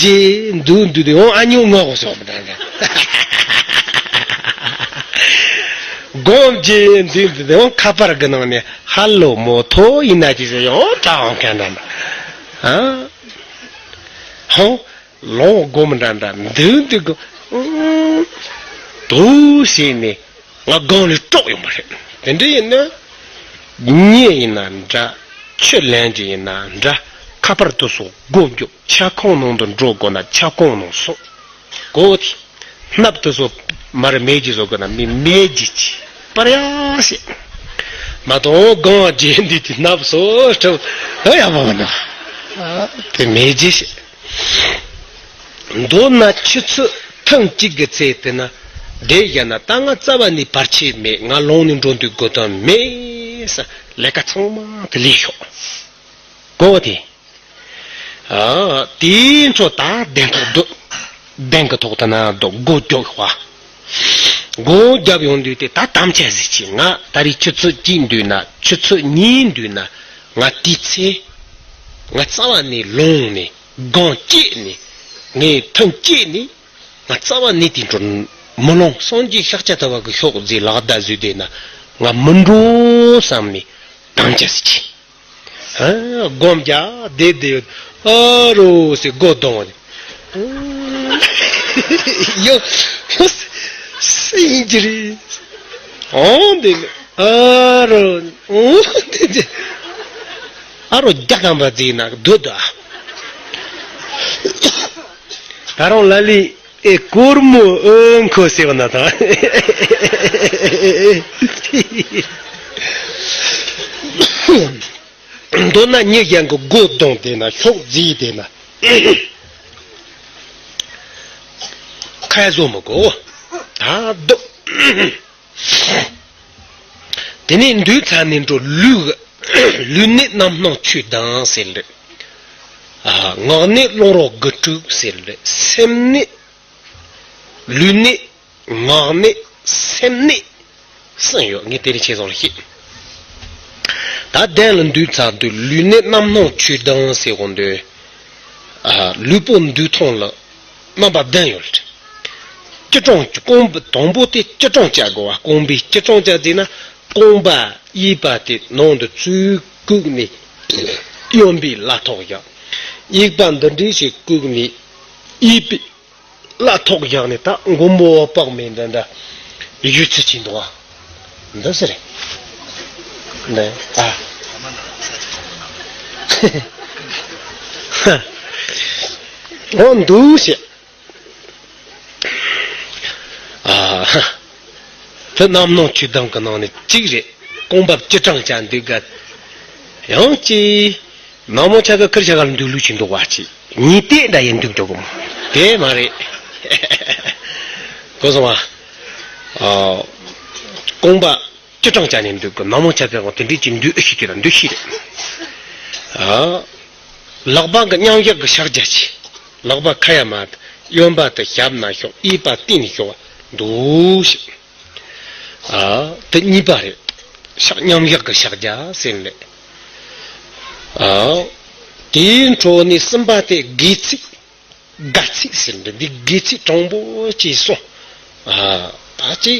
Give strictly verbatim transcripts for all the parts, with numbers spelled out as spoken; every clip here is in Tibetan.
ཅེས་འདུག་འདུག་དེ་ཡང་ཨ་ཉོ་ངོ་གོ་སོགས་མི་འདྲ་འདྲ། སྒོམ་གྱི་འདུག་འདུག་དེ་ཡང་ཁ་པར་གི་ནང་ནས་ཧ་ལོ་མོ་ཐོ་ཡིན་ན་ཅི་ཟེར་ཡང་དྲག་འོང་མཁན་འདྲ་འདྲ། ཨ་ཧོ། ལོང་སྒོམ་འདྲ་འདྲ་འདུག་འདུག་གོ། དུ་ཞེས་ནས་ང་སྒང་ལས་དཀྲོག་ཡོང་བ་རེད། དེ་འདྲ་ཡིན་ན། མྱི་ཡིན་ན་འདྲ། ཆུ་ལེན་གྱི་ཡིན་ན་འདྲ། ཁ་པར་དུ་སོགས་སྒོ་རྒྱོབ་ཆ་ཁང་ནང་དུ་འགྲོ་དགོས་ན་ཆ་ཁང་ནང་སོང་དགོས་ཏེ། སྣབས་དུ་སོགས་མར་མེད་ཀྱི་བཟོ་དགོས་ན་མི་མེད་ཀྱི་ཅི་པར་ཡ་ཞེས། མ་གཏོགས་སྒང་རྗེས་འདི་དེ་སྣབས་སོ་སྤྲོ་ཨ་ཡ་མ་མ་ན་དེ་མེད་ཀྱི་ཞེས། མདོར་ན་ཆུ་ཚོད་ཐེངས་གཅིག་གི་ཚེ་དེ་ན་བསྡད་བཞག་ན་ད་ང་རྩ་བ་ནས་བར་ཆད་མེད། ང་ལོང་ནས་འགྲོ་འདུག་དགོས་དོན་མེད་ས། ལས་ཀ་ཚང་མ་དེ་ལས་ཤོག་གོ་དེ། ཨ་དེའི་འཕྲོ་ད་གདན་ཐོག་སྡོད། གདན་གྱི་ཐོག་ད་ན་སྡོད་སྒོ་རྒྱོབ་ཤོག་སྒོ་རྒྱབ་ཡོང་དུས་དེ་ད་དམ་བཅའ་ཟིག་གྱིས་ང་ད་རེས་ཆུ་ཚོད་གཅིག་འདུས་ན་ཆུ་ཚོད་གཉིས་འདུས་ན་ང་དེའི་ཚེ་ང་རྩ་བ་ནས་ལོང་ནས་སྒང་བཅད་ནས་ངས་ཐང་བཅད་ནས་ང་རྩ་བ་ནས་དེ་འགྲོ་མི་ལོང་། སངས་རྒྱས་ཤཱཀྱ་ཐུབ་པ་གི་ཤོག་རྫས་ལག་བརྡ་བཟོས་བསྡད་ན་ང་མི་འགྲོ་བསམ་ནས་དམ་བཅའ་ཟིག་གྱིས། ཨ་སྒོམ་རྒྱག་བསྡད་བསྡད་ཡོད། ཨ་རོ་ཟེར་སྒོ་རྡུང་བ་ནི། ཡོ་ཡོ་སུ་ཡིན་གྱི་རེད། ཨོ་འདི་ནི་ཨ་རོ་ཨོ་འདི་འདི་ཨ་རོ་རྒྱ་དམ་པ་རྫིག་ན་སྡོད་དོ། ད་རུང་ལ་ལི་ཨེ་སྒོར་མོ་ཨོ་ཁོ་ཟེར་བ་ན་ད། མདོར་ན་མྱི་གཞན་གྱི་སྒོ་རྡུང་བསྡད་ན་ཤོག་རྫིག་བསྡད་ན་ཁ་བཟོ་མི་དགོས། ད་སྡོད། དེ་ནས་འདུས་ཚར་ནས་འགྲོ་ལུས། ལུས་ནད་རྣམ་སྣང་ཆོས་སྡང་ཟེར་ལེ། ཨ་ངག་ནད་རླུང་རོ་དགུ་དྲུག་ཟེར་ལེ། སེམས་ནད། ལུས་ནད། ངག་ནད། སེམས་ནད། གསུམ་ཡོད། ངས་དེ་རིང་ཁྱེད་ཚོ་ལ་བཤད། ད་གདན་ལ་འདུས་ཚར་དུས་ལུས་ནད་རྣམ་སྣང་ཆོས་སྡང་ཟེར་གོ་འདུག་ཨ་ལུས་པོ་འདུས་ཐོང་ལ་རྣམ་པ་བདུན་ཡོད་རེད། སྤྱི་གྲོང་རྐང་པ་དང་པོ་དེ་སྤྱི་གྲོང་བཅའ་དགོས་པ། རྐང་པའི་སྤྱི་གྲོང་བཅའ་དེ་ན་རྐང་པ་གཡས་པ་དེ་ནང་དུ་ཚུར་བཀུག་ནས་གཡོན་པའི་ལ་ཐོག་བཞག་གཡས་པ་འདི་འདྲའི་ཞིག་བཀུག་ནས་གཡས་པའི་ལ་ཐོག་བཞག་ནས་ད་མགོན་པོ་དཔག་མེད་འདི་འདྲ་བཞུགས་ཚུལ་གྱི་འདུག་བ། འདི་ཟེར། འདི་ཨ། འོ་འདུག་ཞེས། ཨ། དེ་རྣམ་སྣང་ཆོས་སྡང་གི་ནང་ནས་གཅིག་རེད། རྐང་པ་སྤྱི་གྲངས་ཅན་འདུག་ག་ཡང་གཅིག་ནག་མོ་ཆ་ག་ཁིར་ཆ་ག་ལ་འདུག་ལུགས་ཀྱི་འདུག་བ་ཅིག་ཉིས་ཏེ་འདྲ་ཡིན་འདུག་འགྲོ་གི་མོ། དེ་མ་རེད། གོ་སོང་བ། ཨ། རྐང་པ་སྤྱི་གྲངས་ཅན་ནས་འདུག་གི་ནག་མོ་ཆ་ག་དེ་འདྲའི་ཅིག་འདུག་ཨེ་ཤི་དེ་ལ་འདུག་ཤི་རེད། ཨ། ལག་པ་གི་མཉམ་བཞག་གི་ཕྱག་རྒྱ་ཅིག་ལག་པ་ཁ་ཡ་མ་གཡོན་པ་དེ་ཞབས་ན་ཤོག་གཡས་པ་སྟེང་ནས་ཤོག་འདུག་ཤི། ཨ། དེ་གཉིས་པ་རེད། ཕྱག་མཉམ་བཞག་གི་ཕྱག་རྒྱ་ཟེར་ནས། ཨ། དེའི་འཕྲོ་ནས་གསུམ་པ་དེ་དགེ་ཚིག་དགའ་ཚིག་ཟེར་འདི་འདི་དགེ་ཚིག་དྲང་པོ་ཅིག་གསུངས། ཨ། ད་ཅིག་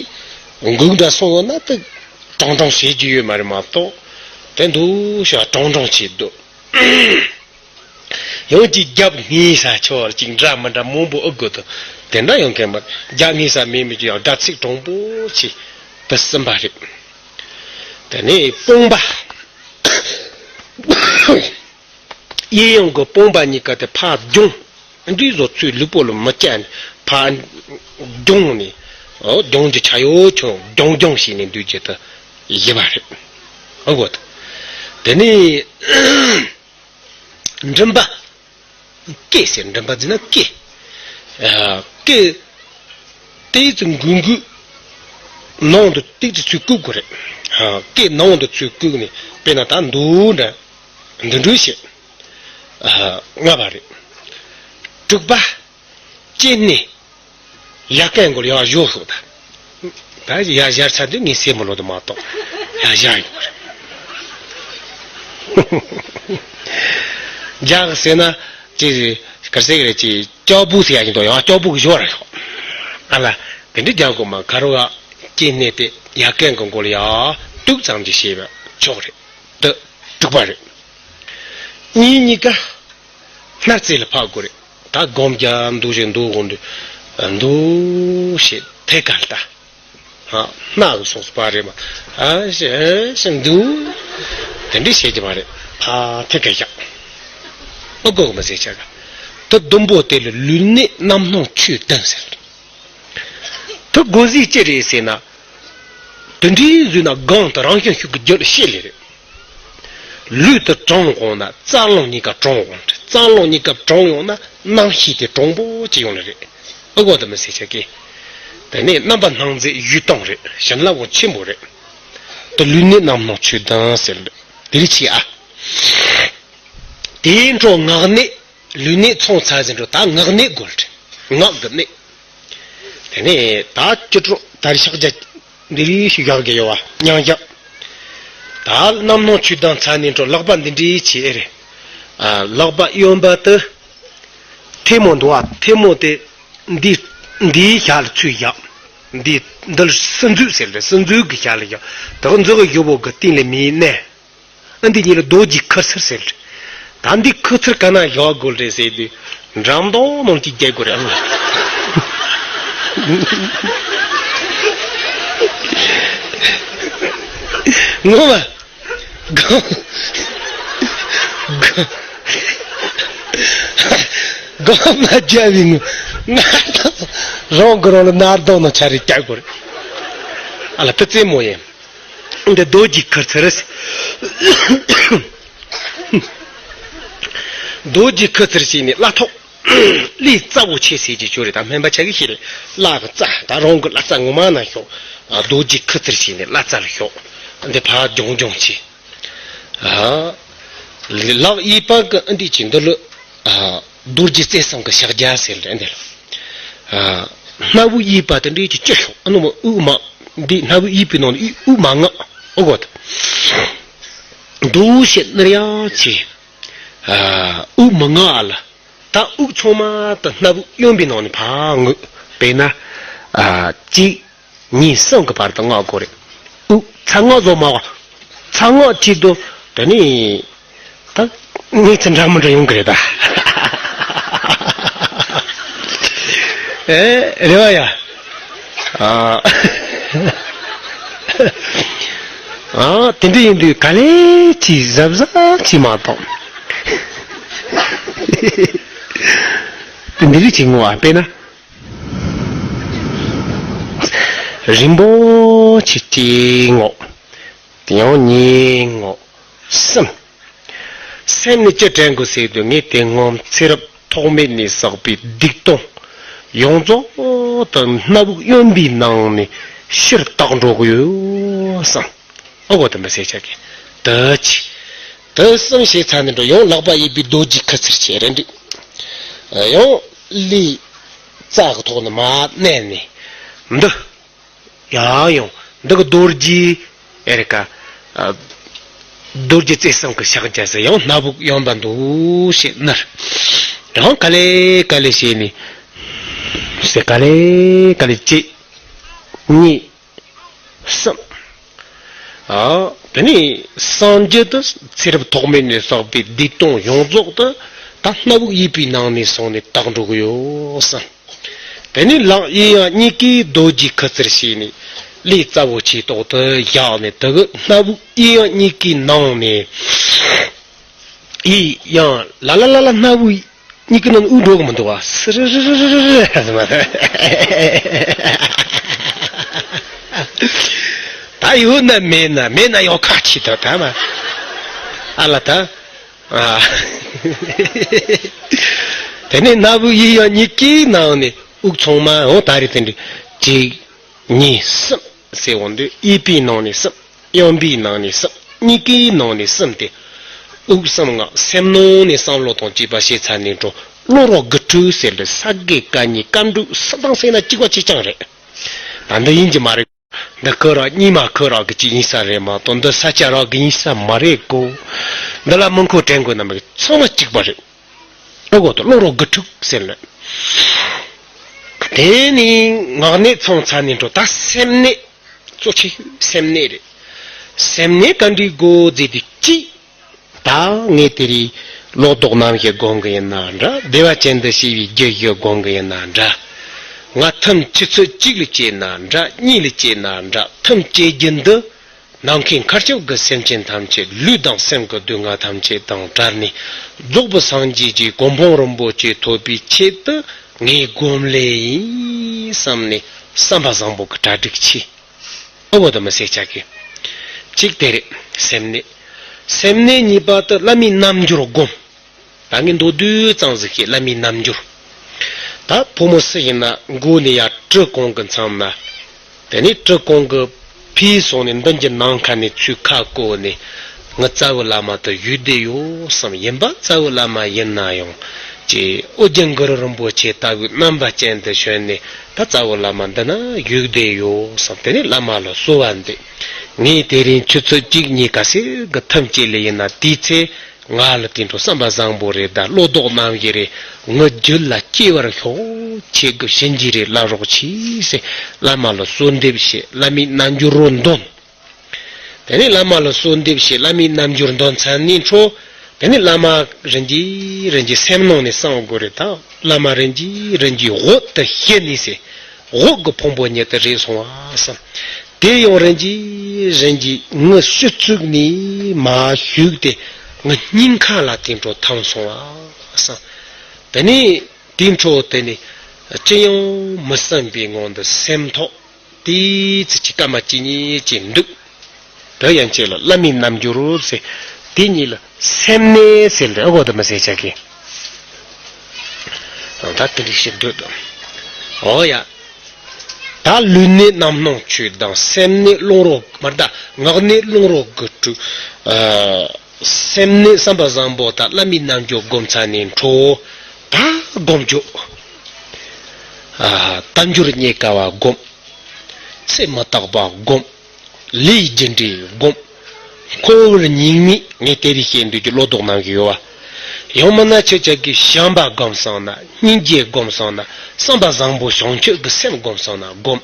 འགུག་འདྲ་སོང་བ་ན་དེ་དྲང་དྲང་བྱེད་རྒྱུ་ཡོད་མ་རེད་མ་གཏོགས་དེ་འདུག་ཤ་དྲང་དྲང་བྱེད་འདུག་ཡང་ཅིག་རྒྱབ་ངེས་ས་ཆོར་ཅིག་འདྲ་མི་འདྲ་མང་པོ་ཨུ་དགོས་དོ། དེ་འདྲ་ཡང་མཁན་མ་རྒྱབ་ངེས་ས་མེད་མི་ཅིག་ཡང་དགའ་ཚིག་དྲང་པོ་ཆེ་དེ་གསུམ་པ་རེད། དེ་ནས་སྤོང་པ། གཡས་གཡོན་གྱི་སྤོང་པ་གཉིས་ཀ་དེ་ཕར་རྒྱུང་། འདི་བཟོ་ཚུལ་ལུས་པོ་ལ་མི་བཅད་ནས་ཕར་རྒྱུང་ནས། ཨོ་རྒྱུང་གི་ཆ་ཡོད་ཆུང་རྒྱུང་རྒྱུང་བྱས་ནས་འདུས་རྒྱུ་དེ་བཞི་པ་རེད། ཨོ་གོ། དེ་ནས། མགྲིན་པ། སྐད་ཟེར་མགྲིན་པ་ཟེར་ན་སྐད། ཨ། སྐད། ཏིག་ཙི་འགུལ་འགུལ། ནང་དུ་ཏིག་ཙི་ཚུར་བཀུག་དགོས་རེད། ཨ། སྐད་ནང་དུ་ཚུར་བཀུག་ནས་དཔེར་ན་ད་འདུག་འདྲ། འདི་འདྲ་བྱེད། ཨ། ལྔ་པ་རེད། དྲུག་པ། ལྕེ་སྣེ། ཡ་གན་གོ་ལ་ཡ་བཞོ་ཤོག་ད། ད་ཡ་བཞར་ཚར་དུས་ངས་སེམས་མི་ལོ་དུ་མ་གཏོགས་ཡ་བཞར་ཡོང་གི་རེད། རྒྱག་ཟེར་ན་ཅི་རེད། གར་སེ་གི་རེད་ཅེས་ལྕགས་བུ་ཟེར་ཡ་ཡིན་དོ་ཡང་ལྕགས་བུ་གི་ཞོར་ར་ཤོག་ཨ་ལ། དེ་འདྲི་རྒྱག་དགོས་མ་ཁ་རོ་ཡ་སྐྱེ་གནས་དེ་ཡ་གན་གི་མགོ་ལ་ཡ་དུག་ཙམ་གྱི་ཤེས་པ་ཆོག་རེད། དུ་དྲུག་པ་རེད། གཉིས་གཉིས་ཀ་སྣར་རྩེ་ལ་ཕབ་དགོས་རེད། ད་སྒོམ་རྒྱག་འདུག་ཞེས་འདུག་དགོངས་འདུག་འདུག་ཞེས་ཐད་ཀར་ལྟ། ཨ། སྣ་གི་སོགས་སུ་པ་རེད་མ། ཨ་ཞེ་ཞེ་འདུག་དེ་འདྲི་བྱེད་ཀྱི་མ་རེད། ཕ་ཐེ་ག་ཡག་ཨོ་གོ་གི་མ་ཟེར་ཆ་ག་དུ་ཟླུམ་པོ་དེ་ལ་ལུས་གནད་རྣམ་སྣང་ཆོས་བདུན་ཟེར། དུ་དགོས་གཟིགས་ཅི་རེད་ཟེར་ན། དུ་འདྲིའི་བཟོས་ན་སྒང་དུ་རང་བྱུང་ཤུགས་ཀྱི་རྒྱུ་ལ་ཤེས་ལེ་རེད། ལུས་དེ་དྲང་འོང་ན་རྩ་རླུང་གཉིས་ཀ་དྲང་འོང་། རྩ་རླུང་གཉིས་ཀ་དྲང་ཡོང་ན་རྣམ་ཤེས་དེ་དྲང་པོ་ཅིག་ཡོང་ནི་རེད། ཨ་གོ་དེ་མི་ཟེར་ཆ་གི་དེ་ནས་རྣམ་པ་སྣང་མཛད་ཡུལ་སྟོང་རེད། བྱིན་རླབས་འོ་ཆེན་པོ་རེད། དེ་ལུས་གནད་རྣམ་སྣང་ཆོས་བདུན་ཟེར་ལེ། དེ་རིགས་ཆེ་ཨ། དེའི་འཕྲོ་ངག་གནད་ལུས་གནད་ཚོང་ཚ་ཟིན་འགྲོ་ད་ངག་གནད་དགོས་རེད། ངག་གི་གནད། དེ་ནས་ད་སྤྱི་སྤྲོ་ད་རི་ཤག་རྒྱ་འདི་རིགས་ཤིག་ཡག་གི་ཡོད་བ་མཉམ་བཞག་ད་རྣམ་སྣང་ཆོས་བདུན་ཚ་ནས་འགྲོ་ལག་པ་འདི་འདྲའི་ཆེ་ཨེ་རེད། ཨ། ལག་པ་གཡོན་པ་དུ་ཐལ་མོ་འདུག་བ། ཐལ་མོ་དེ་འདི་འདིའི་ཞག་ལ་ཚུད་བཞག་འདི་འདི་ལ་སྲིན་མཛོད་ཟེར་རེད། སྲིན་མཛོད་ཀྱི་ཞག་ལ་བཞག་དེ་ག་མཛོད་ཀྱི་ཞོ་བོ་གི་སྟེང་ལ་མིའི་གནས། ཨ་འདི་གཉིས་ལ་རྡོ་རྗེ་ཁུ་ཚུར་ཟེར། ད་འདི་ཁུ་ཚུར་ག་ན་བཞག་དགོས་རེད་ཟེར་དུས་འགྲམ་གདོང་ནང་གཅིག་རྒྱག་དགོས་རེད་ཨང་། ངོ་མ། གོ་གོ་མ་རྒྱབ་པའི་ངོ་ང་རང་གི་རང་ལ་ནར་གདོང་ནང་ཆ་རེ་རྒྱག་དགོས་རེད། ཨ་ལ་དུ་རྩེད་མོ་ཡིན། འདི་རྡོ་རྗེ་ཁུ་ཚུར། རྡོ་རྗེ་ཁུ་ཚུར་བྱས་ནས་བླ་ཐོག་བླའི་རྩ་བོ་ཆེ་ཟེར་གྱི་ཆོས་རེད། ད་སྨན་པ་ཆ་གི་ཤེས་རེད། བླ་གི་རྩ་ད་རང་གི་བླ་རྩ་ངོ་མ་ན་ཤོག་རྡོ་རྗེ་ཁུ་ཚུར་བྱས་ནས་བླ་རྩ་ལ་ཤོག་འདི་ཕར་ལྗོང་ལྗོང་བྱས། ཨ། ལག་གཡས་པ་གི་ཨ་འདི་ཅི་འདི་ལ། ཨ། རྡོ་རྗེ་རྩེ་གསུམ་གྱི་ཕྱག་རྒྱ་ཟེར་རེད་འདི་ལ། ཨ། སྣ་བུག་གཡས་པ་དེ་འདྲའི་ཅི་ཅི་ཤོག་ཨ་ནུ་མ་དབུགས་མ། འདི་སྣ་བུག་གཡས་པའི་ནང་ནས་དབུགས་མ་ངག་ཨོ་གོ་ད། འདུག་བྱེད་ནར་ཡང་བྱེད། ཨ། དབུགས་མ་ངག་ཨ་ལ། ད་དབུགས་ཚང་མ་ད་སྣ་བུག་གཡོན་པའི་ནང་ནས་ཕར་ངུས། དཔེར་ན། ཨ། གཅིག་གཉིས་གསུམ་གྱི་བར་དུ་ངག་དགོས་རེད། དབུགས་ཚ་ངག་བཟོ་མ་བ། ཚ་ངག་བྲིས་དུ་དེ་ནི། ད་ངས་ཚེ་འདྲ་མི་འདྲ་ཡོང་གི་རེད་ད། ཨེ་རེ་བ་ཡ། ཨ། ཨ་དེ་འདྲ་ཡིན་དུས་ག་ལེ་ཅི་གཟབ་གཟབ་ཅི་མ་གཏོང་། དེ་འདི་རིགས་ཅིག་ངོ་ཨ་དཔེར་ན། རིན་པོ་ཆེ་གཅིག་ངོ་། དེ་ཡང་གཉིས་ངོ་། གསུམ། སེམས་ནི་ཅི་དྲན་དགོས་ཟེར་དུས་ངས་དེ་སྔོན་ཚེ་རབས་ཐོག་མེད་ནས་བསགས་པའི་སྡིག་ལྟུང་ཡོངས་རྫོགས་དུ་སྣ་བུག་གཡོན་པའི་ནང་ནས་ཕྱིར་དག་འགྲོ་གི་ཡོད་བསམ། ཨོ་གོ་དེ་མི་ཟེར་ཆ་གི་དུ་ཆི། དུ་གསུམ་བྱས་ཚར་ནས་འགྲོ་ཡང་ལག་པ་གཡས་པའི་རྡོ་རྗེ་ཁུ་ཚུར་བྱས་རེད་འདུག་ཡང་ལུས་རྩ་གི་ཐོག་ནས་མར་མནན་ནས་འདི། ཡང་ཡང་འདི་གི་རྡོ་རྗེ་ཨེ་རེད་ཀ། ཨ། རྡོ་རྗེ་རྩེ་གསུམ་གྱི་ཕྱག་རྒྱ་ཟེར་ཡང་སྣ་བུག་གཡོན་པ་འདུག་ཞེས་ནར། ཡང་ག་ལེ་ག་ལེ་བྱས་ནས་ཟེར་ག་ལེ་ག་ལེ་གཅིག་གཉིས། གསུམ། ཨ། དེ་ནས་སངས་རྒྱས་དུ་ཚེ་རབས་ཐོག་མེད་ནས་བསགས་པའི་བདེ་སྟོང་ཡོངས་རྫོགས་དུ་ད་སྣ་བུག་གཡས་པའི་ནང་ནས་སོང་ནས་དག་འགྲོ་གི་ཡོད་བསམ། དེ་ནས་ལག་གཡས་ཡང་གཉིས་ཀའི་རྡོ་རྗེ་ཁུ་ཚུར་བྱས་ནས་ལས་རྩ་བོ་ཆེ་ཏོག་ཏུ་བཞག་ནས་དུ་གི་སྣ་བུག་གཡས་ཡང་གཉིས་ཀའི་ནང་ནས་ཡི་ཡང་ལ་ལ་ལ་ལ་སྣ་བུག་གཉིས་ཀྱི་ནང་དབུགས་འགྲོ་གི་མི་འདུག་བ། སི་རི་རི་རི་རི་རི་ཟེར་མ་རེད། ད་ཡོད་ན་མེད་ན་མེད་ན་ཡང་ཁ་ཆེ་ད་ད་མ་ཨ་ལ་ད། ཨ། དེ་ནས་སྣ་བུག་གཡས་ཡང་གཉིས་ཀའི་ནང་ནས་དབུགས་ཚང་མ་འོ་ད་རེད་དེ་འདྲ་གཅིག་གཉིས་གསུམ་ཟེར་འོང་དུས་གཡས་པའི་ནང་ནས་གསུམ། གཡོན་པའི་ནང་ནས་གསུམ། གཉིས་ཀའི་ནང་ནས་གསུམ་སྟེ། དབུགས་གསུམ་ངག་སེམས་ནང་ནས་བསམ་བློ་དང་བཅས་པ་བྱས་ཚར་ནས་འགྲོ་བློ་རོགས་དགུ་ཕྲུག་ཟེར་ལེ་ས་དགེ་བཀའ་རྙིང་བཀའ་འགྲོས་སུ་དང་ཟེར་ན་གཅིག་པ་གཅིག་རྐྱང་རེད། ད་འདི་ཡིན་གྱི་མ་རེད། འདི་ཁོ་རང་གཉིས་མ་ཁོ་རང་གི་གཅིག་ཡིན་ས་རེད་མ་གཏོགས་འདི་ས་ཆ་རང་གི་ཡིན་ས་མ་རེད་གོ། འདི་ལ་མི་མཁོ་དྲན་དགོས་ན་མི་ཚང་མ་གཅིག་པ་རེད། ཨོ་གོ་ཏོ་བློ་རོ་དགུ་ཕྲུགས་ཟེར་ལ། དེ་ནི་ངག་ནས་ཚང་ཚ་ནས་འགྲོ་ད་སེམས་ནས། གཙོ་ཆེ་ཤོས་སེམས་ནད་རེད། སེམས་ནད་ག་འདྲའི་དགོས་ཟེར་དུས་གཅིག་ད་ངས་དེ་རིང་ལོ་ཏོག་རྣམ་བཞི་སྒོམ་གི་ཡིན་ན་འདྲ། བདེ་བ་ཅན་དུ་ཤེས་པའི་རྒྱུ་བཞི་སྒོམ་གི་ཡིན་ན་འདྲ། ང་ཐུན་ཆུ་ཚོད་གཅིག་ལ་སྐྱེས་ན་འདྲ། གཉིས་ལ་སྐྱེས་ན་འདྲ། ཐུན་སྐྱེ་རྒྱུ་འདི་ནམ་མཁའི་མཁའ་སྤྱོད་ཀྱི་སེམས་ཅན་ཐམས་ཅད་ལུས་དང་སེམས་ཀྱི་སྡུག་བསྔལ་ཐམས་ཅད་དང་བྲལ་ནས་རྫོགས་པའི་སངས་རྒྱས་ཀྱི་གོ་འཕང་རིན་པོ་ཆེ་ཐོབ་པའི་ཆེད་དུ་ངས་སྒོམ་ལས་ཡིན་བསམ་ནས་བསམ་པ་བཟང་པོ་གི་གྲ་སྒྲིག་བྱས། ཨོ་བོ་དུ་མི་སེ་ཆ་གི། གཅིག་དེ་རེད། སེམས་ནད། སེམས་ནད་གཉིས་པ་དུ་བླ་མའི་རྣལ་འབྱོར་སྒོམ། ད་ངས་མདོར་བསྡུས་ཙམ་ཟིག་བཤད། བླ་མའི་རྣལ་འབྱོར། ད་ཕོ་མོ་སུ་ཡིན་ན་མགོ་ནས་ཡར་གྲི་གོང་གི་མཚམས་ན། དེ་ནས་གྲི་གོང་གི་ཕིས་སོང་ནས་མདུན་གྱི་ནམ་མཁའ་ནས་ཚུར་ཁ་བསྐོར་ནས་ངའི་རྩ་བའི་བླ་མ་དུ་བཞུགས་བསྡད་ཡོད་བསམ། ཡིན་པ་རྩ་བའི་བླ་མ་ཡིན་ན་ཡང་ཅེས་ཨོ་རྒྱན་གུ་རུ་རིན་པོ་ཆེ་ལྟ་བུའི་རྣམ་པ་ཅན་དུ་བྱོན་ནས་ད་རྩ་བའི་བླ་མ་འདི་ན་བཞུགས་བསྡད་ཡོད་བསམ། དེ་ནས་བླ་མ་ལ་གསོལ་བ་འདེབས། ངས་དེ་རིང་ཆུ་ཚོད་གཅིག་གཉིས་ག་ཚོད་གི་ཐུན་བཅད་ལས་ཡིན་ན་དེའི་ཚེ། ང་ལ་དེ་འཕྲོ་བསམ་པ་བཟང་པོ་རེད། ད་བློ་ལྡོག་རྣམ་བཞི་རེད། ངའི་རྒྱུད་ལ་སྐྱེ་བར་ཤོག་ཁྱེད་ཀྱི་བྱིན་གྱིས་རེ་བླ་རོགས་གྱིས་ཟེར་བླ་མ་ལ་གསོལ་འདེབས་བྱས། བླ་མའི་རྣལ་འབྱོར་རོ་འདོན། དེ་ནས་བླ་མ་ལ་གསོལ་འདེབས་བྱས། བླ་མའི་རྣལ་འབྱོར་འདོན་ཚར་ནས་འཕྲོ། དེ་ནས་བླ་མ་རིན་གྱིས་རིན་གྱིས་སེམས་ནང་ནས་བསམ་དགོས་རེད། ད་བླ་མ་རིན་གྱིས་རིན་གྱིས་འོད་དུ་ཞུ་ནས་ཟེར། འོད་ཀྱི་ཕུང་པོ་ཉིད་དུ་རེག་སོང་བ་བསམ། དེ་ཡང་རིན་གྱིས་རིན་གྱིས་ངའི་སྤྱི་གཙུག་ནས་མར་ཞུགས་ཏེ་ངའི་སྙིང་ཁ་ལ་དེ་འཕྲོ་ཐིམ་སོང་བ་བསམ། དེ་ནས་དེ་འཕྲོ་དེ་ནས་ཅི་ཡང་མི་བསམ་པའི་ངང་དུ་སེམས་ཐོག་དེའི་ཚེ་གི་སྐར་མ་གཅིག་གཉིས་ཅིག་འདུག་དེ་ཡན་ཆད་ལ་བླ་མའི་རྣལ་འབྱོར་རོ་ཟེར། དེ་གཉིས་ལ་སེམས་ནད་ཟེར་འདྲ་ཨ་གོ་དུ་མི་ཟེར་ཆ་གི། ད་དེ་འདྲ་ཞིག་འདོད་དོ། ཨོ་ཡ། ད་ལུས་ནད་རྣམ་སྣང་ཆོས་དང་སེམས་ནད་རླུང་རོ་མར་ད་ངག་ནད་རླུང་རོ་དགུ་དྲུག་ཨ། སེམས་ནད་བསམ་པ་བཟང་པོ་དང་བླ་མའི་རྣལ་འབྱོར་སྒོམ་ཚར་ནས་འཕྲོ། ད་སྒོམ་རྒྱུ། ཨ། དལ་འབྱོར་རྙེད་དཀའ་བ་སྒོམ། ཚེ་མི་རྟག་པ་སྒོམ། ལས་རྒྱུ་འབྲས་སྒོམ། འཁོར་བར་སྙིགས་མའི་ངས་དེ་རིགས་བཤད་འདོད་ཀྱི་བློ་ལྡོག་རྣམ་བཞི་ཡོད་བ། ཡང་མིན་ན་ཁྱེད་ཅག་གིས་བྱམས་པ་སྒོམ་སོང་ན། སྙིང་རྗེ་སྒོམ་སོང་ན། བསམ་པ་བཟང་པོ་བྱང་ཆུབ་ཀྱི་སེམས་སྒོམ་སོང་ན་སྒོམ།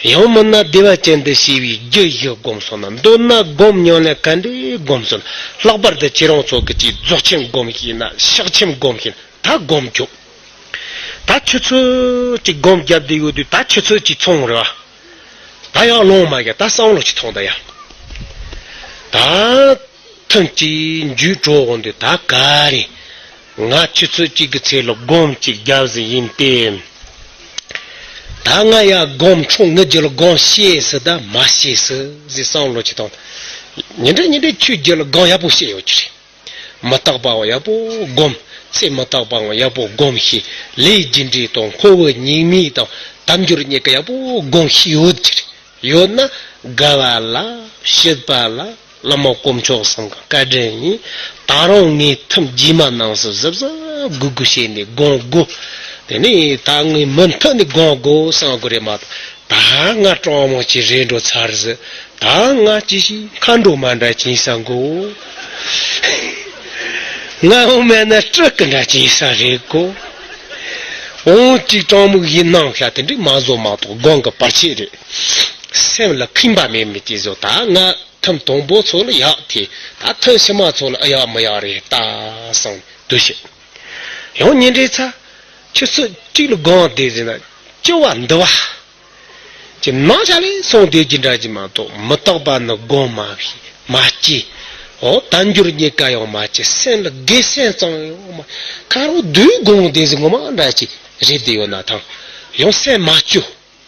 ཡང་མིན་ན་བདེ་བ་ཅན་དུ་ཤེས་པའི་རྒྱུ་བཞི་སྒོམ་སོང་ན། མདོར་ན་སྒོམ་མྱོང་ལ་ག་འདྲའི་སྒོམ་སོང་ན། ལྷག་པར་དུ་ཁྱེད་རང་ཚོ་གི་ཅིག་རྫོགས་ཆེན་སྒོམ་ཤེས་ན་ཕྱག་ཆེན་སྒོམ་ཤེས་ན་ད་སྒོམ་རྒྱུ། ད་ཆུ་ཚོད་ཅིག་སྒོམ་བརྒྱབ་བསྡད་ཡོད་དུས་ད་ཆུ་ཚོད་ཅིག་ཚོང་རེད་བ། ད་ཡང་ལོང་མ་རྒྱ་ད་བསམ་བློ་ཅིག་ཐོངས་ད་ཡ། ད་ཐུན་གཅིག་མཇུག་འགྲོ་འོང་དུས་ད་ག་རེ། ང་ཆུ་ཚོད་གཅིག་གི་ཚེ་ལ་སྒོམ་གཅིག་བརྒྱབ་ཟིན་ཡིན་ཏེ། ད་ང་ཡ་སྒོམ་འཕྲོ་ངི་རྒྱུ་ལ་སྒོམ་ཤེས་སི་ད་མ་ཤེས་སི་ཟེར་བསམ་བློ་ཅིག་ཐོངས། ཉིན་རེ་ཉིན་རེ་ཆུ་རྒྱུ་ལ་སྒོམ་ཡག་པོ་ཤེས་ཡོད་ཀྱི་རེད། མི་རྟག་པའང་ཡག་པོ་སྒོམ། ཚེ་མི་རྟག་པའང་ཡག་པོ་སྒོམ་ཤེས། ལས་རྒྱུ་འབྲས་དང་འཁོར་བའི་སྙིགས་མའི་དང་དལ་འབྱོར་རྙེད་དཀའ་ཡག་པོ་སྒོམ་ཤེས་ཡོད་ཀྱི་རེད། ཡོད་ན་དགའ་བ་ལ་སྐྱིད་པ་ལ་བླ་མ་དཀོན་མཆོག་གསུམ་གི་བཀའ་དྲིན་ཡིན། ད་རུང་ངས་ཐུན་རྗེས་མ་ནང་སུ་གཟབ་གཟབ་དགོས་དགོས་བྱས་ནས་སྒོམ་དགོས། དེ་ནས་ད་ངས་མུ་མཐུད་ནས་སྒོམ་དགོས་བསམ་དགོས་རེད་མ་གཏོགས། ད་ང་གྲང་མོ་ཅིག་རེད་འགྲོ་ཚར་ཟིག་ད་ང་ཅི་ཞིག་མཁའ་འགྲོ་མ་འདྲ་ཅིག་ས་གོ། ང་འོ་མེད་ན་སྤྲུལ་སྐུ་འདྲ་ཅིག་ས་རེད་གོ། འོ་ཅིག་གྲང་མོ་ཡིན་ནང་ཤ་དེ་འདྲ་མ་བཟོ་མ་གཏོགས་སྒོམ་གི་བར་ཆད་རེད། སེམས་ལ་ཁེངས་པ་མེད་མི་ཅིག་བཟོ། ད་ང་ཐུན་དང་པོ་ཚོ་ལ་ཡག་དེ་ད་ཐུན་ཕྱི་མ་ཚོ་ལ་ཨ་ཡག་མི་ཡག་རེད་ད་བསམ་འདུ་ཤེས། ཡང་ཉིན་རེ་ཚ། ཆུ་ཚོད་གཅིག་ལ་སྒོམ་བསྡད་ཟིན་ན་སྐྱོ་བ་འདུ་བ། ཅི་ནང་ཆ་ལས་སོང་བསྡད་ཀྱི་འདྲ་ཅིག་མ་གཏོགས་མི་རྟག་པ་ནི་སྒོམ་མ་ཤེས་མ་སྐྱེ། འོ་དལ་འབྱོར་རྙེད་དཀའ་ཡང་མ་སྐྱེ། སེམས་ལ་དགེ་སེམས་ཙམ་ཡང་མ། ཁ་རོག་སྡུག་སྒོམ་བསྡད་ཟིན་ངོ་མ་འདྲ་ཅིག་རེད་བསྡད་ཡོད་ན་ཐང་། ཡང་སེམས་མ་སྐྱོ།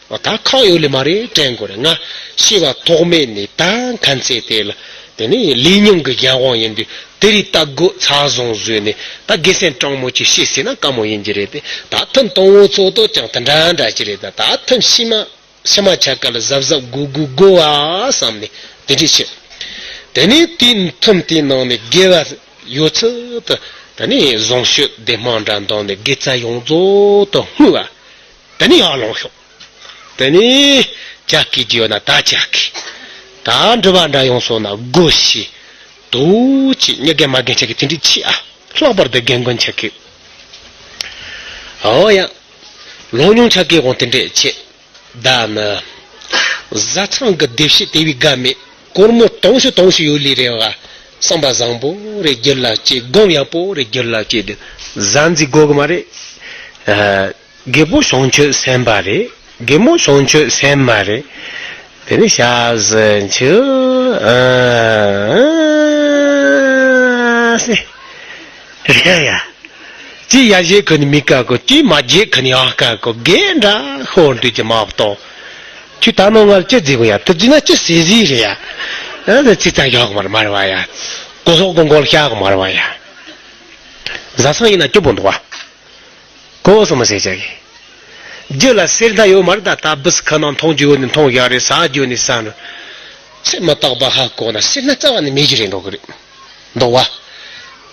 ད་ཁག་ཡོད་ལེ་མ་རེད་དྲན་དགོས་རེད། ང་ཤི་བ་ཐོག་མེད་ནས་ད་མཁན་ཚེ་དེ་ལ་དེ་ནས་ལས་ཉུང་གི་གཞན་དབང་ཡིན་དུས་དེ་རིགས་ལྟ་དགོས་ཚ་བཟུང་བཟོས་ནས་ད་དགེ་སེམས་དྲང་མོ་ཅིག་ཤེས་ཟིན་ན་དཀའ་མོ་ཡིན་གྱི་རེད་དེ། ད་ཐུན་དང་པོ་ཚོ་དོ་ཀྱང་དེ་འདྲ་འདྲ་ཅི་རེད། ད་ད་ཐུན་ཕྱི་མ་ཕྱི་མ་ཆ་ག་ལ་གཟབ་གཟབ་དགོས་དགོས་དགོས་བ་བསམ་ནས་དེ་འདྲ་བྱེད། དེ་ནས་དེའི་ཐུན་དེའི་ནང་ནས་དགེ་བ་ཡོད་ཚད་དུ་དེ་ནས་བཟང་སྤྱོད་བདེ་སྨོན་འདྲ་འདོན་ནས་དགེ་རྩ་ཡོངས་རྫོགས་དུ་བསྔོས་བ། དེ་ནས་ཡར་ལངས་ཤོག་དེ་ནས་ཇ་སྐད་ཀྱི་ཡོད་ན་ད་ཇ་སྐད། ད་འགྲུལ་བ་འདྲ་ཡོང་སོང་ན་སྒོ་ཕྱེ། དུ་ཅི་མྱི་རྒན་མ་རྒན་ཆ་གི་དེ་འདྲ་ཅི་ཨ། ལྷག་པར་དུ་རྒན་རྒོན་ཆ་གི། ཨོ་ཡ། ལོ་ཉུང་ཆ་གེ་གོང་དེ་འདྲས་ཆེ། ད་ནི། བཟའ་ཚང་གི་སྡེབ་བཤད་དེ་བས་དགའ་མེད། སྒོར་མོ་དུང་ཕྱུར་དུང་ཕྱུར་ཡོད་ལི་རེ་བ། བསམ་པ་བཟང་པོ་རེ་རྒྱུད་ལ་སྐྱེས། སྒོམ་ཡག་པོ་རེ་རྒྱུད་ལ་སྐྱེས་ཏེ། བཟའ་འཛི་དགོས་གི་མ་རེད། ཨ། རྒད་པོ་བྱུང་ཆོས་སེམས་པ་རེད། རྒད་མོ་བྱུང་ཆོས་སེམས་མ་རེད། དེ་ནི་ཤ་ཟི་ཆུ། ཨ། སེ། རེད་ཡ། ཅི་ཡ་བཞེས་ཁོ་ནི་མི་དཀའ་གོ། ཅི་མ་བརྗེད་ཁོ་ནི་ཡང་དཀའ་གོ། རྒན་འདྲ་ཧོར་འདུས་ཀྱི་མ་གཏོགས། ཁྱོད་ད་ནང་ང་ལ་ཅི་བརྫིས་གོ་ཡ། དེ་བརྫིས་ན་ཅི་ཟེར་ཟིག་རེད་ཡ། ཨ་ནི་ཅི་ཙང་ཡག་མར་མར་བ་ཡ། གོ་སོག་གོ་མགོ་ལ་ཤ་གོ་མར་བ་ཡ། བཟའ་ཚང་ཡིན་ན་སྐྱོ་པོ་འདུག་བ། གོ་སོང་མ་ཟེར་བྱ་གི། རྒྱུ་ལ་སེར་སྣ་ཡོད་མ་རེད། ད་ད་བུ་སི་ཁ་ནང་མཐོང་རྒྱུ་ཡོད་ནི་མཐོང་ཡག་རེད། ཟ་རྒྱུ་ནི་ཟ་ནི། སེམས་མ་བརྟག་པ་ཧ་གོ་ན་སེར་སྣ་རྩ་བ་ནས་མེད་རྒྱུ་རེད་འདུག་གི་རེད། འདུག་བ།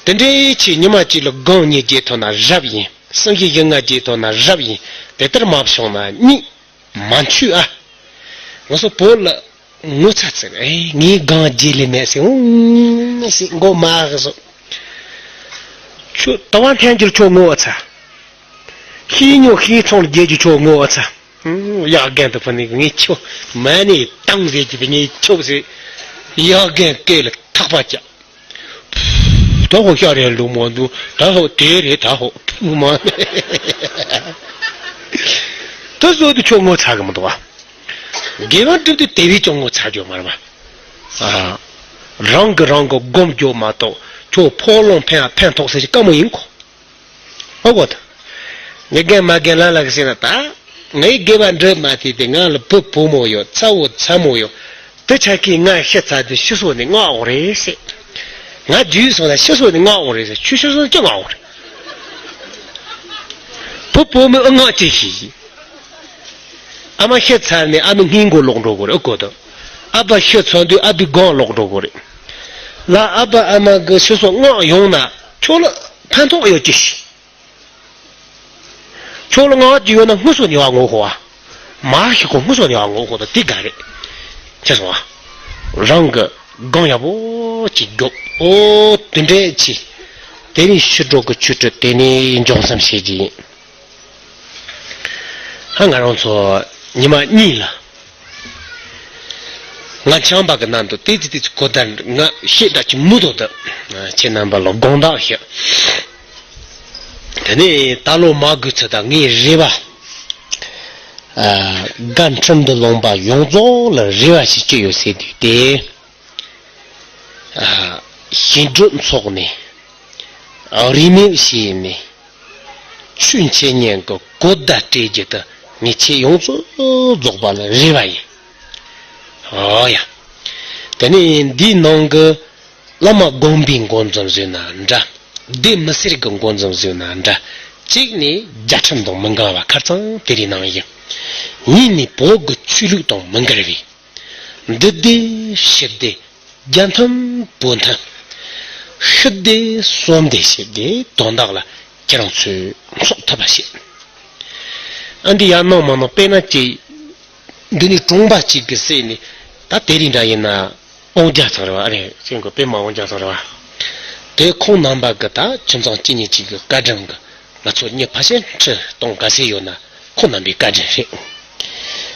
དེ་འདྲའི་ཆེ་ཉི་མ་གཅིག་ལ་སྒོང་གཉིས་རྒྱས་ཐུབ་ན་རབ་ཡིན། སེང་གེ་བཞི་ལྔ་རྒྱས་ཐུབ་ན་རབ་ཡིན། དེ་ལྟར་མ་བྱུང་ན་གཉིད་མ་འཆུག་ཨ། ང་ཚོ་བོད་ལ་ངོ་ཚ་ཚ་ཨེ་ངའི་སྒང་རྗེས་ལས་མེད་ཟེར། འུང་ཟེར་མགོ་མ་གི་སོ། ཁྱོད་ལྟ་བ་འཐེན་རྒྱུར་ཁྱོད་ངོ་ཚ། ཤེས་ཉོ་ཤེས་ཚོང་རྒྱས་རྒྱུ་ཁྱོད་ངོ་ཚ། ཨུང་། གཡག་རྒན་དུ་ཕུ་ནི་ངས་ཁྱོད་མ་ནས་བཏང་ཟེར་གྱི་དེ་ངས་ཁྱོད་ཟེར། གཡག་རྒན་སྐེ་ལ་ཐག་པ་བཅག་ད་ཧོ་ཤ་རེད་ལུག་མོ་འདུག་ད་ཧོ་དེ་རེད་ད་ཧོ་མ། ད་བཟོ་དུ་ཁྱོད་ངོ་ཚ་གི་མི་འདུག་བ། དགེ་བ་སྒྲུབ་དུས་དེ་བས་ཀྱང་ངོ་ཚ་རྒྱུ་མ་རེད་བ། ཨ། རང་གི་རང་གི་སྒོམ་རྒྱུ་མ་གཏོགས་ཁྱོད་ཕོ་ལོང་ཕན་ཕན་ཐོགས་ཟེར་གྱི་དཀའ་མོ་ཡིན་གོ། ཨོ་གོ་ད། ངས་རྒན་མ་རྒན་ལ་ལ་གི་ཟེར་ན་ད། ངའི་དགེ་བ་འགྲུབ་མ་ཐུབ་དེ་ང་ལ་བུ་བུ་མོ་ཡོད། ཚ་བོ་ཚ་མོ་ཡོད། དེ་ཆ་ཁྱི་ང་ཤི་ཚ་དུས་ཤི་སོ་ནི་ང་འོ་རེད་ཟེར། ང་རྒྱུས་སོང་ན་ཤི་སོ་ནི་ང་འོ་རེད་ཟེར། ཁྱོད་ཤི་སོ་ནི་ཅི་ང་འོ་རེད། བུ་བུ་མོ་ཨ་ང་ཅི་ཤི་ཡི། ཨ་མ་ཤི་ཚར་ནས་ཨ་མའི་སྔས་མགོ་ལོག་འགྲོ་དགོས་རེད། ཨོ་གོ་ད། ཨ་ཕ་ཤི་ཚར་དུས་ཨ་ཕའི་སྒང་ལོག་འགྲོ་དགོས་རེད། ལ་ཨ་ཕ་ཨ་མ་གི་ཤི་སོ་ང་ཡོང་ན་ཁྱོད་ལ་ཕན་ཐོགས་ཡོད་ཅི་ཤི། ཁྱོད་ལ་ང་ཅི་ཡོད་ན་དངོས་སུ་ཉེ་བ་ངོ་ཤོག་བ། མ་ཤི་ཁོ་དངོས་སུ་ཉེ་བ་ངོ་ཤོག་ད་དེ་དགའ་རེད། ཁྱེད་སོང་བ། རང་གི་སྒང་ཡག་པོ་ཅིག་རྒྱོབ། ཨོ་དེ་འདྲས་ཅི། དེ་ནས་ཤི་འགྲོ་གི་ཆུ་ཁྲི་དེ་ནས་འབྱུང་བསམ་བྱེད་ཀྱི་ཡིན། ཧ་ང་རང་ཚོ་ཉི་མ་གཉིས་ལ། ང་ཆང་པ་གི་ནང་དུ་ཏེ་ཙི་ཏེ་ཙི་གོ་ད་ང་ཤེས་འདྲ་ཅི་མུ་དོ་ད། ཁྱེད་རྣམ་པ་ལ་དགོངས་དག་ཞུ། དེ་ནས་ད་ལོ་མ་དགོས་ཚུལ་དང་ངའི་རེ་བ། ཨ། སྒར་ཁྲི་འདུ་ལུང་པ་ཡོངས་རྫོགས་ལ་རེ་བ་ཞིག་ཅི་ཡོད་ཟེར་དུས་ཏེ། ཨ། ཞིང་སྒྲུབ་ཚོགས་ནས། རིས་མེད་བྱས་ནས། ཆོས་འཆད་ཉན་གྱི་གོ་བརྡ་སྤྲད་རྒྱུ་དེ་ངས་ཆེས་ཡོངས་སུ་རྫོགས་པ་ལ་རེ་བ་ཡིན། ཨོ་ཡ། དེ་ནས་འདིའི་ནང་གི་བླ་མ་དགོན་པའི་འགོ་འཛིན་བཟོས་ན་འདྲ། སྡེ་མི་སེར་གྱི་འགོ་འཛིན་བཟོས་ན་འདྲ། གཅིག་ནས་རྒྱལ་ཁྲིམས་དང་མི་འགལ་བ་ཁ་ཚང་དེ་རིགས་ནང་ཡིན། གཉིས་ནས་བོད་ཀྱི་ཆོས་ལུགས་དང་མི་འགལ་བའི། འདི་སྡེ་ཕྱི་སྡེ། རྒྱ་མཐུན་བོད་མཐུན། ཤི་སྡེ་གསོན་སྡེ་ཞེས་ཏེ་དོན་དག་ལ་ཁྱེད་རང་ཚོས་ཚོགས་ཐུབ་པ་བྱེད། ཨ་འདི་ཡར་གནང་མ་གནང་དཔེར་ན་ཅིག་འདི་ནི་གྲོང་པ་གཅིག་གི་སྲས་ནི་ད་དེ་རིང་འདྲ་ཡིན་ན་དབང་རྒྱལ་ཚང་རེད་བ། ཨ་རེ་ཅན་གོ་པད་མ་དབང་རྒྱལ་ཚང་རེད་བ། དེ་ཁོང་རྣམ་པ་གི་ད་ཁྱིམ་ཚང་གཅིག་གཉིས་གཅིག་གི་བཀའ་དྲིན་གི་ང་ཚོ་མྱི་ཕལ་ཆེར་ཁྲི་སྟོང་ག་ཚད་ཡོད་ན་ཁོང་རྣམ་པའི་བཀའ་དྲིན་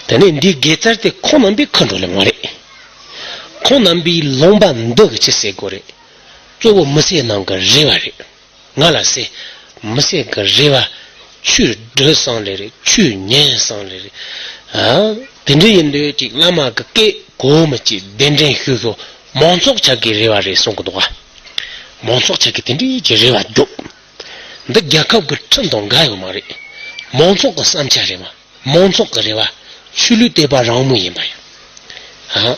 རེད། དེ་ནས་འདིའི་དགེ་རྩར་དེ་ཁོང་རྣམ་པའི་ཁ་འགྲོ་ལེ་མ་རེད། ཁོང་རྣམ་པའི་ལུང་པ་འདི་གི་ཅི་ཟེར་དགོས་རེད། གཙོ་བོ་མི་སེར་ནང་གི་རེ་བ་རེད། ང་ལ་ཟེར། མི་སེར་གི་རེ་བ། ཆོས་སྒྲུབ་སང་ལེ་རེད། ཆོས་ཉན་སང་ལེ་རེད། ཨ། དེ་འདྲ་ཡིན་དུས་ཅིག་བླ་མ་གི་སྐད་གོ་མི་ཅིག་གདན་འདྲེན་ཞུ་ཞུ་མང་ཚོགས་ཆ་གི་རེ་བ་རེད་གསུང་གི་འདུག་ག་མང་ཚོགས་ཆ་གི་དེ་འདྲའི་གི་རེ་བ་རྒྱོབ། འདི་རྒྱལ་ཁབ་གི་ཁྲིམས་དང་འགལ་ཡོད་མ་རེད། མང་ཚོགས་གི་བསམ་འཆར་རེད་མ། མང་ཚོགས་ཀྱི་རེ་བ། ཆོས་ལུགས་དད་པ་རང་མོས་ཡིན་པ་ཡིན། ཨ།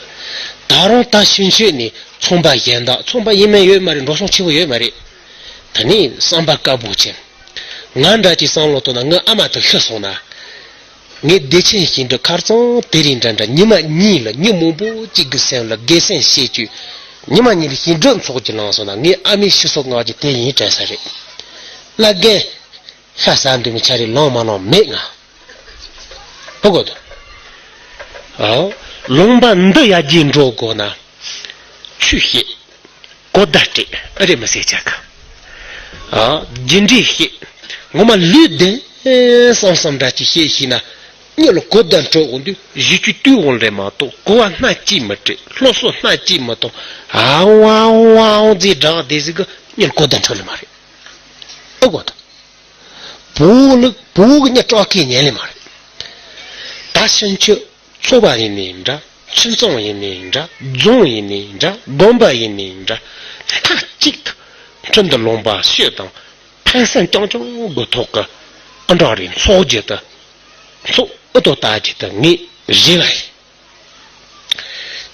ད་རུང་ད་ཕྱིན་ཆད་ནས་ཚོང་པ་གཞན་དག་ཚོང་པ་ཡིན་མིན་ཡོད་མ་རེད། འགྲོ་སོང་ཆེ་བོ་ཡོད་མ་རེད། ད་ནི་བསམ་པ་དཀར་པོ་བྱས། ང་འདྲ་ཅིག་བསམ་བློ་གཏོང་ན་ངའི་ཨ་མ་དེ་ཤི་སོང་ན། ངའི་བདེ་ཆེན་ཞིང་འབྲོག་ཁར་ཚང་དེ་རིང་འདྲ་འདྲ་ཉི་མ་གཉིས་ལ་མྱི་མང་པོ་གཅིག་གི་སེམས་ལ་དགེ་སེམས་བྱེད་ཅུས། ཉི་མ་གཉིས་ལ་ཞིང་འབྲོག་ཚོགས་ཀྱི་ལངས་སོང་ན་ངའི་ཨ་མའི་ཤི་སོ་ང་གི་དེ་ཡིན་དྲན་ས་རེད། བླ་རྒན། ཤ་ཟ་འདོད་མི་ཆ་རེ་ལོང་མ་ལོང་མེད་ང་། ཨོ་གོ་ད། ཨོ། ལུང་པ་འདི་ཡར་རྒྱས་འགྲོ་དགོས་ན། ཆོས་བཤད། གོ་བརྡ་སྤྲད། ཨ་རེ་མི་ཟེར་ཆ་ག་ཨོ། རྒྱུ་འབྲས་བཤད། ངོ་མ་ལུས་ལྡན། བསམ་བསམ་འདྲ་ཅིག་བཤད་ཤེས་ན། མྱི་ལ་གོ་བརྡ་འཕྲོད་འོང་དུས་གཞི་རྒྱུ་དུས་འོང་རེད་མ་གཏོགས་གོ་བ་སྣ་གཅིག་མི་སྤྲད། སློབ་གསོ་སྣ་གཅིག་མི་གཏོང་། ཨ་ཝ་ཝ་ཝ་ཟེར་བསྒྲགས་བསྡད་ཟིག་གི་མྱི་ལ་གོ་བརྡ་འཕྲོད་ལེ་མ་རེད། ཨོ་གོ་ད། བོད་ལུགས་བོད་གི་མྱི་སྐྲག་སྐད་ཉན་ལེ་མ་རེད། ད་ཕྱིན་ཆད་ཚོགས་པ་ཡིན་ནའི་འདྲ། ཁྱིམ་ཚང་ཡིན་ནའི་འདྲ། རྫོང་ཡིན་ནའི་འདྲ། དགོན་པ་ཡིན་ནའི་འདྲ། མཐའ་གཅིག་ཏུ་འཕྲིན་དུ་ལུང་པ་ཤོད་དང་། ཕན་སེམས་རྐྱང་རྐྱང་གི་ཐོག་གི་ཨ་འདྲ་རེ་ཚོགས་རྒྱུ་དེ། ཚོགས་ཨུ་ཏོ་ལྟ་རྒྱུ་དེ་ངས་རེ་བ་ཡིན།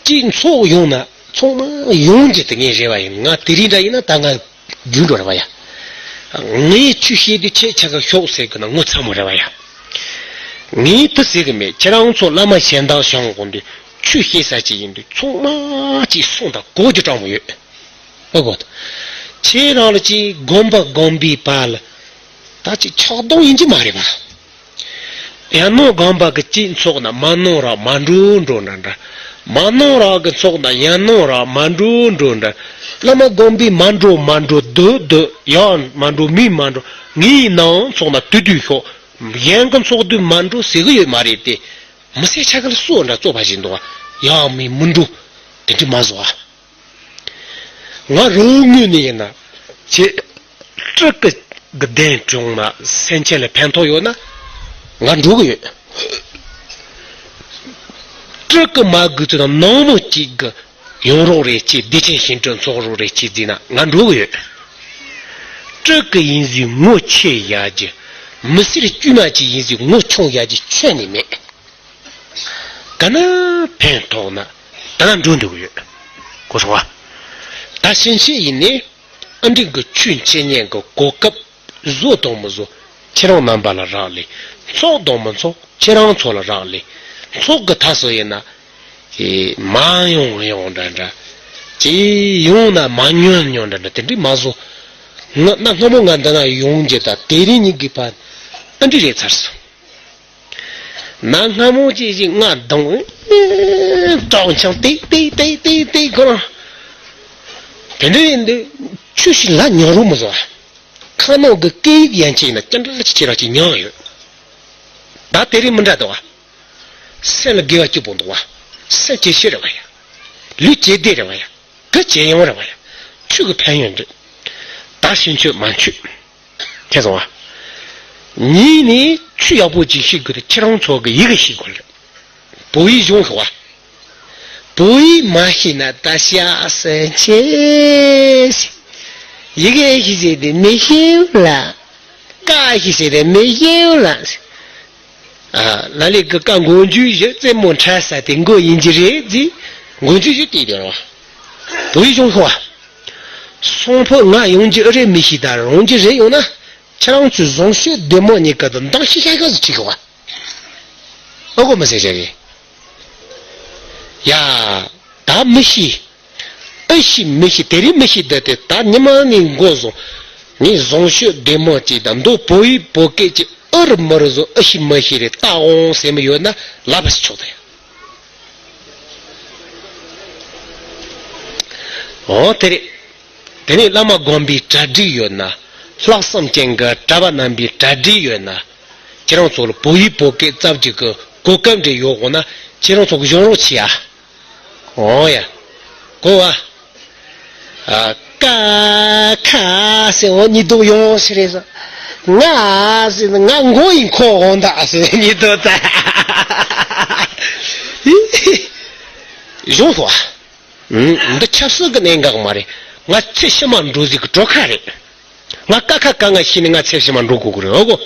གཅིག་ཚོགས་ཡོང་ན་ཚང་མ་ཡོང་རྒྱུ་དེ་ངས་རེ་བ་ཡིན། ང་དེ་རིང་འདྲ་ཡིན་ན་ད་ང་རྒྱུན་འགྲོ་རེ་བ་ཡ། ངས་ཆུ་བཤད་དུས་ཁྱེད་ཆ་ག་ཤོག་ཟེར་གི་ན་ངོ་ཚ་མོ་རེ་བ་ཡ། ངས་དེ་ཟེར་གི་མེད། ཁྱེད་རང་ཚོ་བླ་མ་གཞན་དག་བྱུང་དགོན་དུས་ཆུ་བཤད་ས་ཅིག་ཡིན་དུས་ཚང་མ་ཅིག་སོང་དང་གོ་རྒྱུ་གྲང་མོ་ཡོད། ཨོ་གོ། ཁྱེད་རང་ལ་ཅིག་དགོན་པ་དགོན་པའི་བར་ལ་ད་ཅིག་ཆགས་སྡང་ཡིན་གྱི་མ་རེད་པ། ཡང་ནོ་དགོན་པ་གི་ཅིག་ཚོགས་ན་མ་ནོ་ར་མ་འགྲོ་འགྲོ་འདྲ་འདྲ། མ་ནོ་ར་གི་ཚོགས་ན་ཡང་ནོ་ར་མ་འགྲོ་འགྲོ་འདྲ། བླ་མ་དགོན་པའི་མ་འགྲོ་མ་འགྲོ་སྡོད་སྡོད་ཡང་མ་འགྲོ་མི་མ་འགྲོ། ངའི་ནང་ཚོགས་ན་དུས་དུས་ཤོག། གཞན་གི་ཚོགས་དུས་མ་འགྲོ་ཟེར་གི་ཡོད་མ་རེད་དེ། མི་སེར་ཆ་ག་ལ་སོ་འདྲ་བཙོག་པ་ཞིག་འདུག་བ། ཡང་མི་མི་འགྲོ། དེ་འདྲ་མ་བཟོ་བ། ང་རང་ངོས་ནས་ཡིན་ན་ཁྱེད་སྤྲུལ་སྐུ་གི་གདན་དྲངས་ན་སེམས་ཅན་ལ་ཕན་ཐོགས་ཡོད་ན་ང་འགྲོ་གི་ཡོད། སྤྲུལ་སྐུ་མ་དགོས་ཚུལ་དང་ནང་མི་གཅིག་གི་ཡོང་རོགས་རེ་བྱེད། བདེ་ཆེན་ཞིང་སྤྲུལ་ཚོགས་རོགས་རེ་བྱེད་ཟེར་ན་ང་འགྲོ་གི་ཡོད། སྤྲུལ་སྐུ་ཡིན་ཟིག་ངོ་ཆེ་ཡ་གི། མི་སེར་དཀྱུས་མ་ཅིག་ཡིན་ཟིག་ངོ་ཆུང་ཡ་གི་ཁྱོན་ནས་མེད། ག་ན་ཕན་ཐོགས་ན་ད་ན་འགྲོ་འདུག་ཡོད། གོ་སོང་བ། ད་ཕྱིན་ཆད་ཡིན་ནི་ཨ་འགྲིག་གི་ཆོས་འཆད་ཉན་གི་གོ་སྐབས་བཟོ་དང་མི་བཟོ་ཁྱེད་རང་རྣམ་པ་ལ་རག་ལས། ཚོགས་དང་མི་ཚོགས་ཁྱེད་རང་ཚོ་ལ་རག་ལས། ཚོགས་གི་ཐ་སོ་ཡིན་ན་ཨེ་མ་ཡོང་ཡོང་འདྲ་འདྲ། ཅི་ཡོང་ན་མ་ཉོན་ཉོན་འདྲ་འདྲ་དེ་འདྲ་མ་བཟོ། ང་ན་སྔ་མོ་ང་འདི་ན་ཡོང་རྒྱུ་ད་དེ་རིང་ཉིན་གི་ཕ་ཨ་འགྲིག་རེད་ཚར་སོང་། ན་སྔ་མོ་ཅིག་ཅིག་ང་གདོང་ཀྲོང་ཆང་ཏིག་ཏིག་ཏིག་ཏིག་ཏིག་གོ། དེ་འདྲ་ཡིན་དུས་ཆུ་ཞིག་ལ་ཉོ་རུ་མི་བཟོ། ཁ་ནང་གི་སྐད་ཡིག་ཡན་ཆད་ཡིན་ན་ཅི་འདྲ་ཅིག་ཁྱེད་རང་ཅིག་ཉོ་ཡོད། ད་དེ་རིང་མི་འདྲ་འདུག་བ། སེམས་ལ་དགེ་བ་སྐྱིད་པོ་འདུག་བ། སེམས་ཇེ་ཆེ་རེད་བ་ཡ། ལུས་ཇེ་བདེ་རེད་བ་ཡ། གི་ཇེ་ཡོང་རེད་བ་ཡ། ཆོས་ཀྱི་ཕན་ཡོན་རེད། ད་ཤེས་ཆོས་མ་འཆུས། ཁྱེད་སོང་བ། གཉིས་ནི་ཆུ་ཡག་པོ་ཅིག་ཤེས་དགོས་ཏེ་ཁྱེད་རང་ཚོ་གི་ཡི་གེ་ཤེས་དགོས་རེད། བོད་ཡིག་སྦྱོང་དགོས་བ། བོད་ཡིག་མ་ཤེས་ན་ད་ཤ་སེ་ཆེ། ཡི་གེ་ཤེས་ཟེར་དེ་མི་ཤེས་ལ། ཀ་ཤེས་ཟེར་དེ་མི་ཤེས་ལ། ཨ། ལ་ལས་ཀྱི་བཀའ་མགོ་མཇུག་བཞི་རྩེ་མོ་འཕྲལ་ས་དེ་མགོ་ཡིན་གྱི་རེད་ཟེར། མགོ་མཇུག་བཞི་དེ་དེ་རོ། བོད་ཡིག་སྦྱོང་ཤོག་བ། སོང་ཕོད་ང་ཡོང་རྒྱུ་ཨེ་རེད་མི་ཤེས་ད་རང་རྒྱུ་རེད་ཡོང་ན། ཁྱེད་རང་ཚོས་བཟང་ཤོས་བདེ་མོ་གཉིས་ཀ་དང་འདང་ཤེས་ཤ་ག་ཟིག་ཁྲིད་ཤོག་བ། ཨོ་གོ་མི་ཟེར་བྱ་གི། ཡ། ད་མི་ཤེས། ཨེ་ཤེས་མི་ཤེས་དེ་རིང་མི་ཤེས་ད་དེ་ད་ཉི་མ་ནས་མགོ་བཟུང་། ངས་བཟང་ཤོས་བདེ་མོ་གཅིག་དང་མདོ་བོད་ཡིག་བོད་སྐད་ཀྱི་ཨུ་རུ་མུ་རུ་བཟོ་ཨེ་ཤེས་མི་ཤེས་རེད་ད་འོང་ཟེར་མི་ཡོད་ན་ལབ་པ་ཞིག་ཆོག་ད་ཡ། འོ་དེ་རེད། དེ་ནས་བླ་མ་དགོན་པའི་གྲ་སྒྲིག་ཡོད་ན། ལྷག་བསམ་ཅན་གྱི་གྲྭ་པ་རྣམ་པའི་གྲ་སྒྲིག་ཡོད་ན། ཁྱེད་རང་ཚོ་ལ་བོད་ཡིག་བོད་སྐད་རྩ་བརྒྱུད་ཀྱི་གོ་སྐབས་འདྲ་ཡོད་དགོས་ན་ཁྱེད་རང་ཚོ་གི་གཞུང་རོགས་བྱེད་ཡ། འོ་ཡ། གོ་བ། ཨ། ཀ་ཁ་ཟེར་འོ་གཉིས་སྡུག་ཡོང་ཞིག་རེད་ཟེར། ང་ཟེར་ན་ང་མགོ་ཡིན་ཁོ་འོང་ད་ཟེར་གཉིས་སྡུག་ད། གཞུང་རོགས། འདི་ཆབ་སྲིད་ཀྱི་གནད་འགག་མ་རེད། ང་ཚེ་ཕྱི་མ་འགྲོ་ཟིག་གི་གྲོགས་ཁ་རེད། ང་ཀ་ཁ་ག་ང་ཤི་ནས་ང་ཚེ་ཕྱི་མ་འགྲོ་དགོས་ཀྱི་རེད་ཨོ་གོ།